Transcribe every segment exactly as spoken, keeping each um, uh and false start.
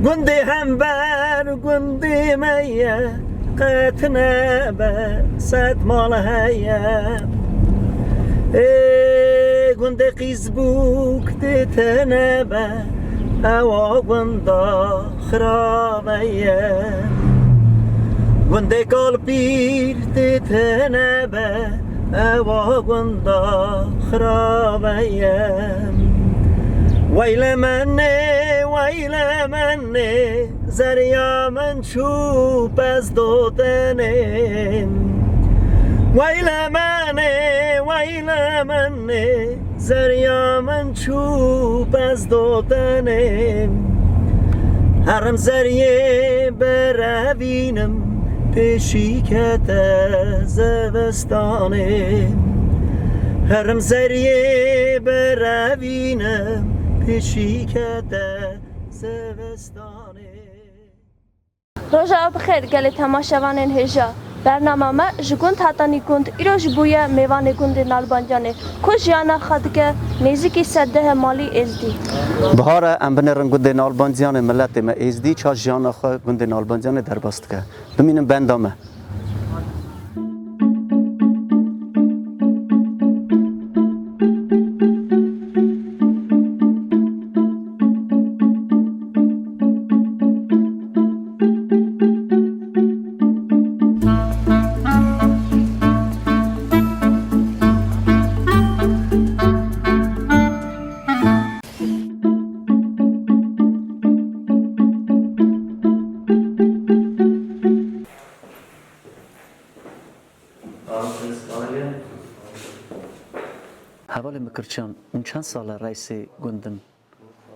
Gundê hember gundê me ye, qet nebe sed mal heye. Ê gundê qîzbûk dê tene be, ewa gunda xirabe ye. Gundê kalpîr dê tene be, ewa gunda xirabe ye. Weyle menê, weyle menê, zerya min çû pez dotenê. Weyle menê, weyle menê, zerya min çû pez dotenê. Herim zeriyê berevînim, pêşî kete zevistanê. Herim zeriyê berevînim, pêşî kete zevistanê. Roja we bi xêr, gelê temaşevanên hêja. Bernama me ji gund hetanî gund, îro jî bûye mêvanê gundê Nalbandiyanê, ku jiyana xwe dike nêzîkî sed deh malî êzdî. Bihar e, em binêrin gundê Nalbandiyanê, miletê me êzdî ça jiyana xwe gundê Nalbandiyanê derbas dike. Bimînin benda me. Hevalên bikirçan, hûn çend sal e reysê gund in?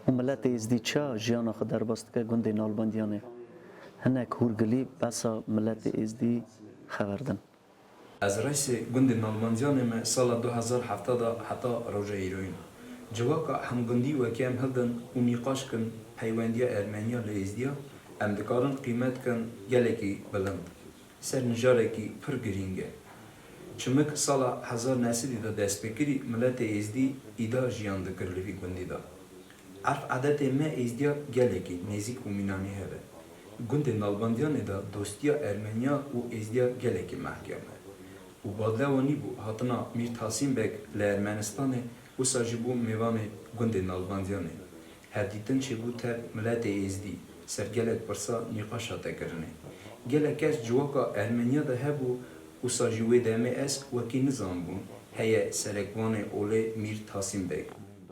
Û miletê êzdî ça jiyana xwe derbas dike gundê Nalbandiyanê? Hinek hûrgilî besa miletê êzdî xeber din. Ez reysê gundê Nalbandiyanê me sala du hezar hevdeh de heta roja îroyîn. Civaka hemgundî wekî em hildin û nîqaş kin peywendiya Ermeniya li Êzdiya, em dikarin qîmet kin gelekî bilind. Ser nijarekî pir girîng e. Çimik sala hezar neh sedî de dest pê kirî, miletê êzdî îda jiyan dikir li vî gundî de. Erf edetê me êzdiya gelekî nêzîk û mînanî hev e. Gundê Nalbandiyanê de dostiya Ermeniya û Êzdiya gelekî mehkem e. Û badle wan nîbû hatina Mîr Tasîm Beg li Ermenistanê, wisa jî bû mêvanê gundê Nalbandiyanê. Hevdîtin çêbû tev miletê êzdî, ser gelek pirsa nîqaş hate kirinê. Gelek kes civaka Ermeniya de hebû, wisa jî wê demê ez wekî nizanbûn, heye serekvanê olê Mîr Tasîm Beg.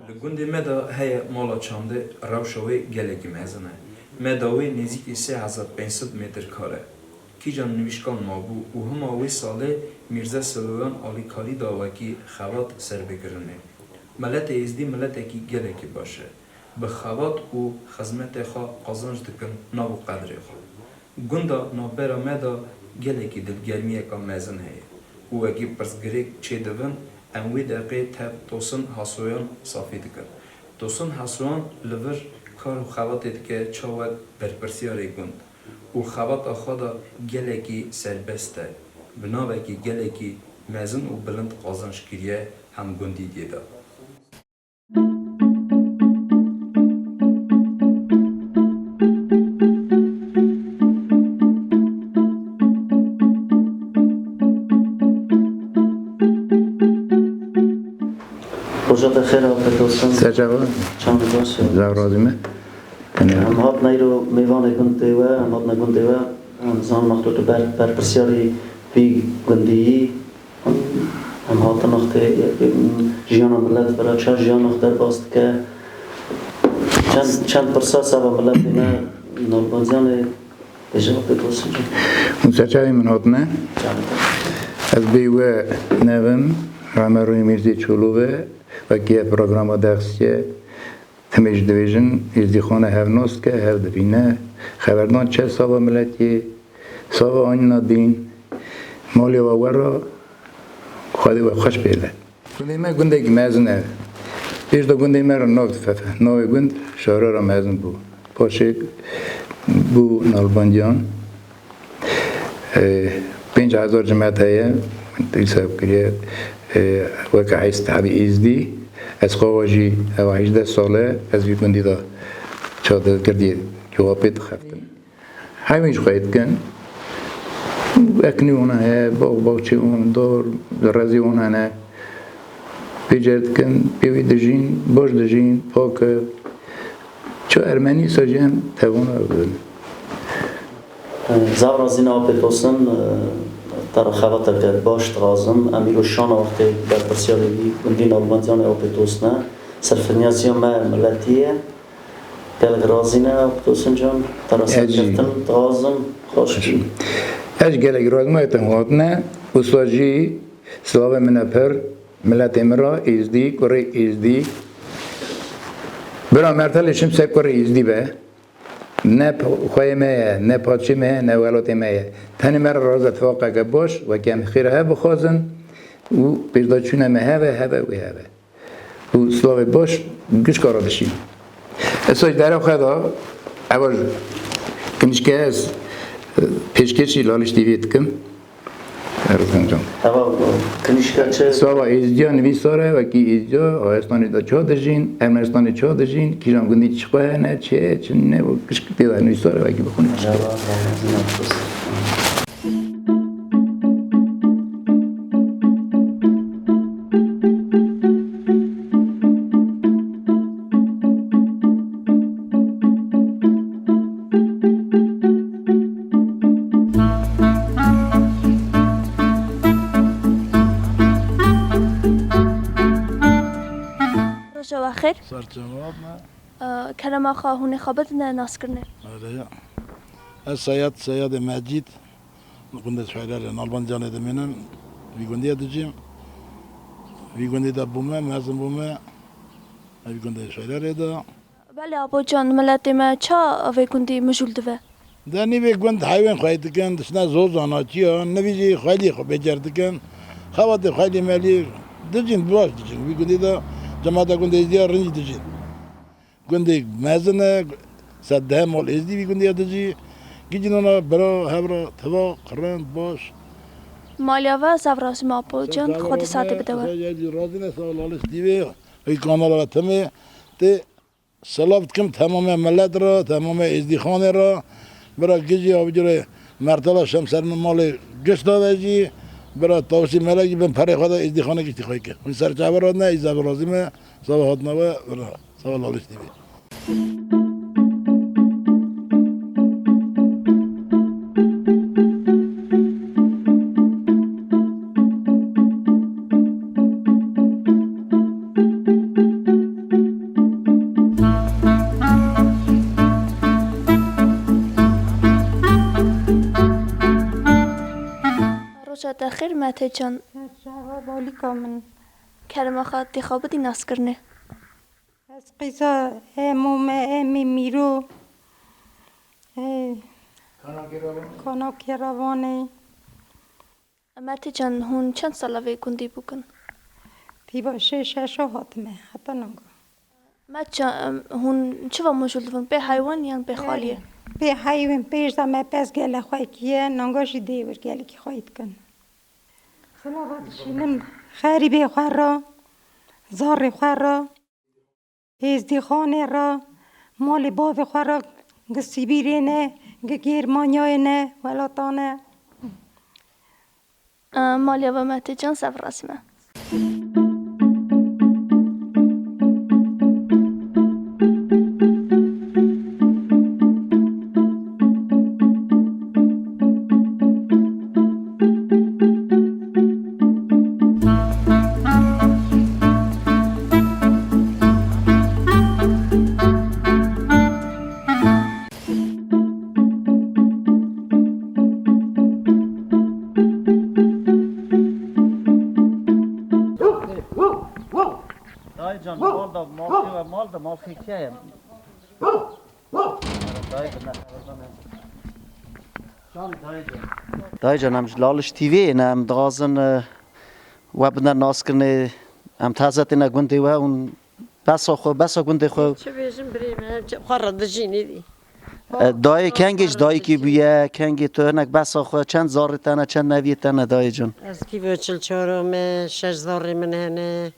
Li gundê me de heye mala çandê, rewşa wê gelekî mezin e. Meda wê nêzîkî sê hezar pênc sed metr kare. Kîjan nivîşkan mabû û hima wê salê Mîrze Siloyan alîkarî da wekî xebat ser bê kirinê. Miletê êzdî miletekî gelekî baş e. Bi xebat û xizmetê xwe qazanc dikin nav û qedrê xwe. Gunda navbera me de gelekî dilgermiyeka mezin heye û wekî pirsgirêk çêdibin, em wê deqê tev Tosin Hasoyan safî dikin. Tosin Hasoyan li vir kar û xebatê dike ça wek berpirsiyarê gund û xebata xwe de gelekî serbest e, bi navekî gelekî mezin û bilind qazanc kiriye hemgundîtiyê de. Roja te xêr, afet olsun. Ser çava? Çand baş e. Zaf razî me. Tenê. Em hatine îro mêvanê gundê we, em hatine gundê we. Em zanin wexto tu ber, berpirsiyarî vî gundî yî. Em hatin wextê jiyana milet bira ça jiyana xwe derbas dike. Çend, çend pirsa seba miletê me Nalbandiyanê bêje, Abdulbasit can. Hûn ser çavê min hatine? Çavê te. Ez bêyî we nevim, Ramerûyê Mîrzê Çolû ve, wekî ev programa dersiye. Tim ê jî dibêjin, Êzdîxane hev nas dike, hev dibîne. Xeberdan çe sava miletiyê, sava anîna dîn, malê we wera, Xwedê we xweş bêle. Gundê me gundekî mezin e. Pêş de gundê me re nav difefe. Navê gund Şarara Mezin bû. Paşê bû Nalbandiyan. E, pênc hezar cimet heye, min hesab kiriye, e, weke heşt hebî êzdî. Ez xwe jî ewa hejdeh sal e, ez vî gundî de çadir girdiye Cewabê dixebtin. Hemî ji xwe dikin. Eknî wana heye, bax, baxçê wan, dar, rezê wan hene. Pêcer dikin, pê wî dijîn, baş dijîn, pak e. Çi Ermenî sa jî em tevana bibin. Zaf razî ne Apê Tosin, te re xebateke baş dixwazim. Em îro şana wextê berpirsiyarê vî gundî nalbandiyan ê Apê Tosin e. Serfinyasiya me miletî ye. Gelek razî ne, Abdulhassan can, te re serkeftin dixwazim, xweş bî. Ez gelek razî me te hatine, wisa jî silavê min e pir, miletê min re, Êzdî, kurê Êzdî. Bira Mertelê çim ser kurê Êzdî be. Ne p-, xweyê me ye, ne paçê me ye, ne welatê me ye. Tenê me re raze tifaqeke baş, wekî em xêra hev bixwazin û pêşdaçûna me hev e, hev e û hev e. Û silavê baş gişka re dişîn. Esa ji dera xwe de, eva ji kinişke ez, e, pêşkêşî Laliş T V dikim. Erkan can. Eva kinişke çi? Sava Êzdiyan vî sare, wekî Êzdiya, Ayestanê de ça dijîn, Ermenistanê ça dijîn, kîjan gundî çi xwe hene, çi ye, çi ne, û gişk tê de nivîsare, wekî bixwîne gişk. Eva, eva, eva. Roja we xêr. Ser çava me. Ee, kerema xwe hûn ê xwe bidine naskirinê. Öyle ya. Ez Seyad, Seyadê Mecîd, li gundê Şeyrerê, Nalbandiyanê dimînim. Vî gundiyê dijîm. Vî gundî de bûme, mezin bûme. Vî gundê Şeyrerê de. Belê Apo can, miletê me ça vê gundî mijûl dive? De nîvê gund heywen xwey dikin, diçine zor zanakiya, nivî jî xweliyê xwe bêcer dikin. Xebatê xweliyê meliyê dijîn, baş dijîn. Vî gundî de cemata gundê Êzdiya rincî dijîn. Gundê mezin e, sed deh mal Êzdî vî gundê dijî. Gicînana bira, hevra, tiva, qirin, baş. Maliya ve zaf razî me Apo can, Xwedê saetê bide we. Razî ne, sağ ol, Aliş T V, ey kanala ve timê. Tê silav dikim temamê millet re, temamê Êzdîxanê re. Bira gijî avcirê Mertela şem ser min malê giş da ve jî. Bira Tawusî Melek jî bin perê xwe de Êzdîxanê giştî xwe kir. Hûn ser çava re ne, ey zaf razî me. Sava hatina we, bira. Sağ ol, Aliş T V. Roja te xêr, Mete can. Ser çava balîka min. Kerema xwe tê xwe bidî naskirinê. Ez qîza Emo me, Emê Mîro, e, Kanakê Ravanê. Mete can, hûn çend sala vê gundî bûkin? Tîba şeş, şeşo hatime, heta nanga. Mete can, em, hûn çiva mijûl dibin? Pê heywan yan pê xaliyê? Pê heywan, pêş de me pez gele xwe kiye, nanga jî dêwir gelekî xwe dikin. Silava dişînim xerîbê xwe re, zarê xwe re. Êzdîxanê re, malê bavê xwe re, gi Sîbîrê ne, gi Gêrmanyayê ne, welatan e. Maliya ve Mete can, zaf razî me. Dayı can, mal da, mal da, mal da, mal fikriye. Dayê can, em ji Laliş T V'ê ne, em dixwazin, e, we bidine naskirinê, em taze têne gundê we û besa xwe, besa gundê xwe. Çi bêjim birê me, em çi xwe re dijîn êdî. E, dayê kengê ji dayikê bûye, kengê tu hinek besa xwe, çend zarê te ne, çend neviyê te ne dayê can? Ez kî ve çil çar me, şeş zarê min hene.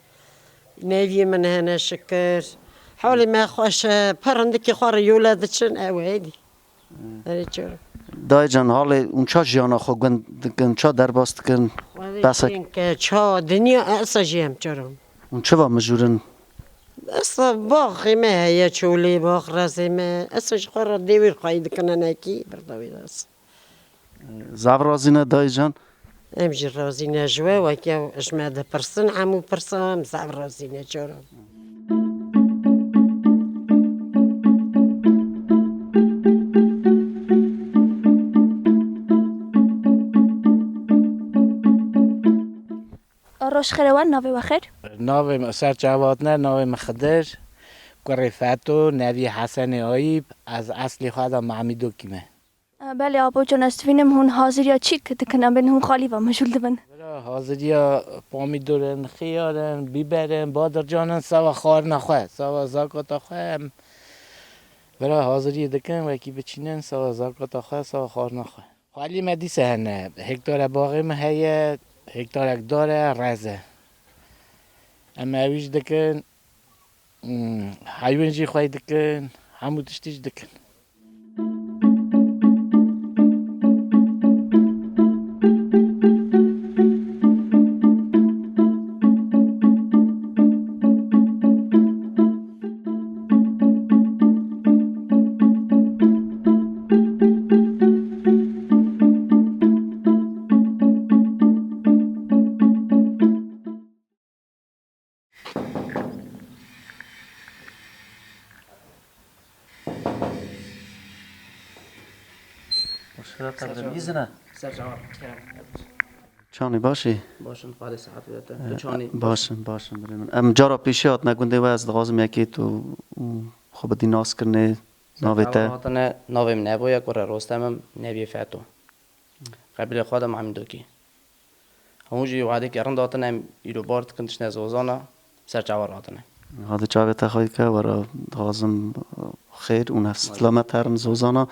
Neviyê min hene şikir. Halê me xweş e, perindikê xwe re yole diçin, ew e, êdî. Erê, çor. Dayê can, halê hûn ça jiyana xwe gund dikin, ça derbas dikin? Xwedê Behsa çênke, ça dinya, esa jiyem, çorum. Hûn çi va mijûr in? Esa baxê me heye, çolê bax, rezê me. Esa ji xwe re dêwêr xweyî dikin, hinekî birda wê dest. Zaf razî ne dayê can. Em jî razî ne ji we, wekî ew ji me dipirsin, hemû pirsa em zaf razî ne, çorum. Roj xêr e we, navê we xêr? Navê min ser çavatine, navê min Xidir. Kurê Feto, nevî Hesenê Ayîb, ez eslî xwe de Mamîdokî me. E, belê, apo can, ez dibînim hûn haziriya çîk dikin, em bên hûn xalî va mijûl dibin. Bira, haziriya pomîdor in, xiyar in, bîber in, badircan in, sava xwarina xwe, sava zakata xwe em, bira, haziriyê dikin, wekî biçînin, sava zakata xwe, sava xwarina xwe. Xalî me dîse hene, hektare baxê min heye, hektarek dar e, rez e. Em ewî jî dikin, Hmm, heywan jî xwey dikin, hemû tiştî jî dikin. Ser çavan, Kerem. Çanî baş î? Baş in, xwedê sihet bide te. Tu çanî? Baş in, baş in, birê min. Em cara pêşî hatine gundê we, ez dixwazim yekê tu xwe bidî naskirinê, navê te. Ser çavan hatine, navê min Ebo ye, kurê Rostem im, neviyê Feto. Qebîlê xwe de Mamîdokî. Hûn jî wadekî rind hatine, em îro bar dikin, diçine Zozana, ser çavan hatine. Hadi çavê te xwey ke, were dixwazim xêr û nefs silamet herin Zozana.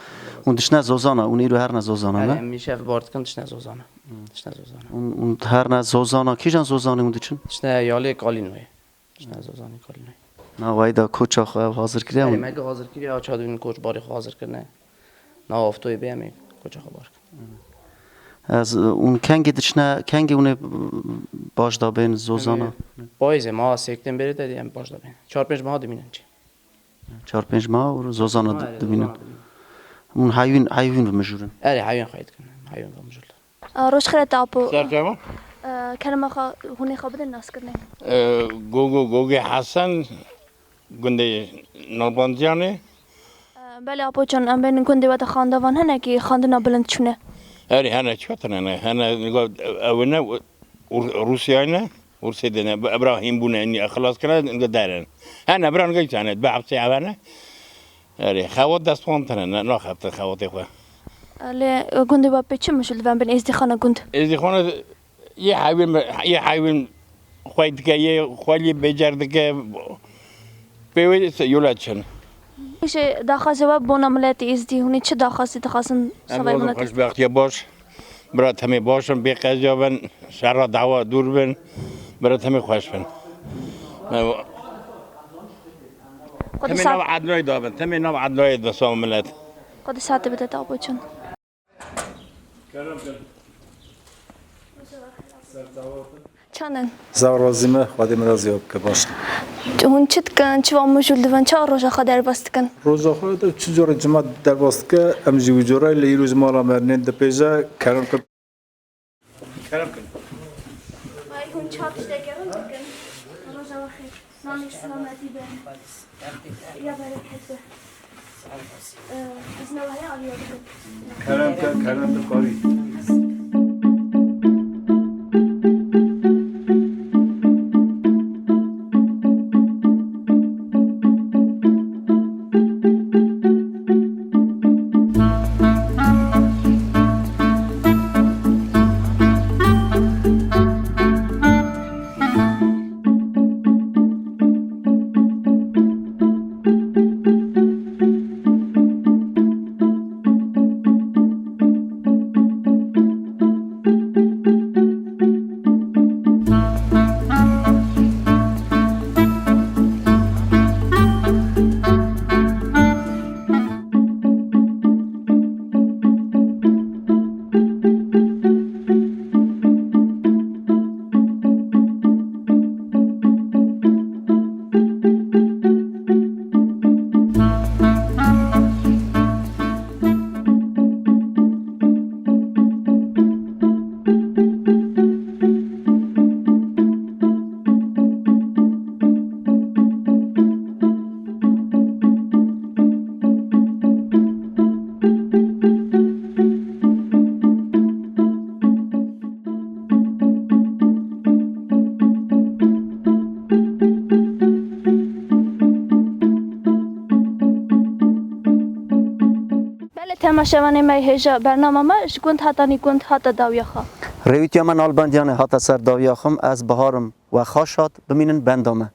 Hûn diçine Zozana, hûn îro herine Zozana, ne? Em îşev bar dikin, diçine Zozana. Diçine Zozana. Hûn, hûn herine Zozana, kîjan Zozanê hûn diçin? Diçine yalê Kalînoyê. Diçine Zozanê Kalînoyê. Na, wey da koça xwe hazir kiriye hûn? Me hazir kiriye, aça dibin koç barê xwe hazir kirine. Na, aftoyê bê em ê koça xwe bar kin. Ez, hûn kengê diçine, kengê hûn ê baş da bên Zozana? Payîzê, meha sêktembêrê de em baş da bên. Çar pênc meha dimînin çi? Çar pênc meha û Zozana dimînin. Hûn heyvîn, heyvîn bi mijûr in? Erê, heyvîn xwey dikin. Heyvîn bi mijûr. Roj xêr e te apo. Ser çavan? Kerema xwe, hûnê xwe bidin naskirinê. Gogo, Gogê Hesen, gundê Nalbandiyanê. Belê apo can, em bên gundê we de xandavan hene ki xandina bilind çûne. Erê hene, çi hatine hene? Hene, niga ew ne, Ur-, Rûsyayê ne, Ursê de ne, bi Ibrahîm bûne, niga xilas kirine, niga derin. Hene, bira niga tane, bi hepsê ev hene. Erê, xewat dest wan tine, ne, naxebtin xewatê xwe. Lê gundê we pê çi mijûl dibe em bên êzdîxana gund? Êzdîxana Yê heyvên, yê heyvên xwey dike, yê xweliyê bêcer dike. Pê wê se-, yola çin. Îşê daxwazê we bona miletê Êzdî, hûn ê çi daxwazê dixwazin? Em savayê dixwazin miletê? Xweşbextiya baş, bira temê baş in, bê qeziya bin, şerra dawa dûr bin, bira temê xweş bin. Me-, Xwedê temê saet nav ednayê da bin, temê nav ednayê da sava milet. Xwedê saetê bide te apo çin. Çanin? Zaf razî me, Xwedê min razî bike, baş. Hûn çi dikin, çi va mijûl dibin, çawa roja xwe derbas dikin? Roja xwe de çi cure cima derbas dike, em jî wî cure, lê îro ji mala me nên dipêje, kerem kin. Kerem kin. Ay, hûn çawa tiştekî rind dikin? Roja we xêr. Nanê silametî be. Ya bereket be. Ee, ez ne were aliya dikim. Kerem ke, kerem ke karî. Temaşevanê me hêja bernama me ji gund hatanî gund hate dawiya xwe. Rêwîtiya me nalbandiyan e hate ser dawiya xwe, ez Bahar im we xaş hat, bimînin benda me.